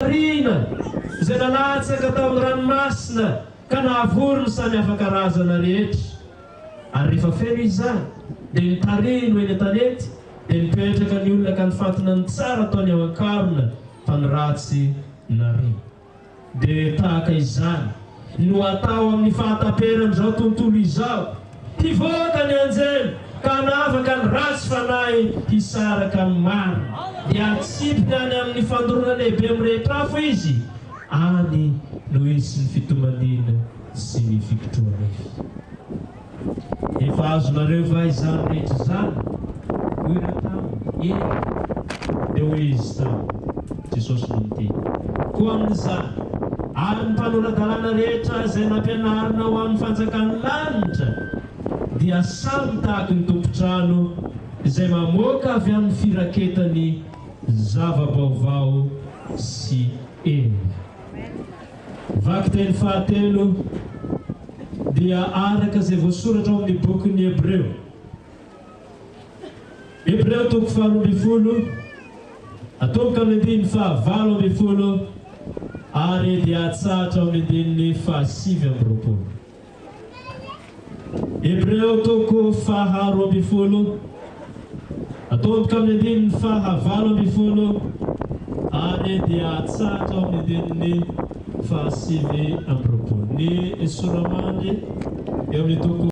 Rina, izay nalatsaka tao amin'ny ranomasina ka nahavory ny samy hafa karazana rehetra. Ary rehefa feno izany, dia nitarihiny ho eny an-tanety, dia nipetraka ny olona ka nifantina ny tsara ataony ao an-karona, fa ny ratsy nariany. Dia tahaka izany no atao amin'ny fahataperan'izao tontolo izao. Hivoaka ny anjely ka hanavaka ny ratsy fanahy hisaraka amin'ny marina. Dia hatsipiny any amin'ny fandoroana lehibe mirehitra afo izy, any no hisy ny fitomaniana sy ny fikitroha-nify. Efa azonareo va izany rehetra izany? Hoy ireo taminy, Eny. Dia hoy Izy taminy, Jesosy no niteny, Koa amin'izany, ary ny mpanora-dalàna rehetra izay nampianarina ho amin'ny fanjakan'ny lanitra dia samy tahaky ny tompon-trano izay mamoaka avy amin'ny firaketany zava-baovao sy ela. Vakiteny fahatelo dia araka izay voasoratra ao amin'ny bokin'ny Hebreo. Hebreo toko faharoa ambin'ny folo, atomboka amin'ny andininy faha-18 ary dia atsahatra ao amin'ny andininy faha-29. Hebreo toko faha-12, atomboka amin'ny andininy faha-18 ary dia atsahatra ao amin'ny andininy faha-29. Ny soramandry eo amin'ny toko.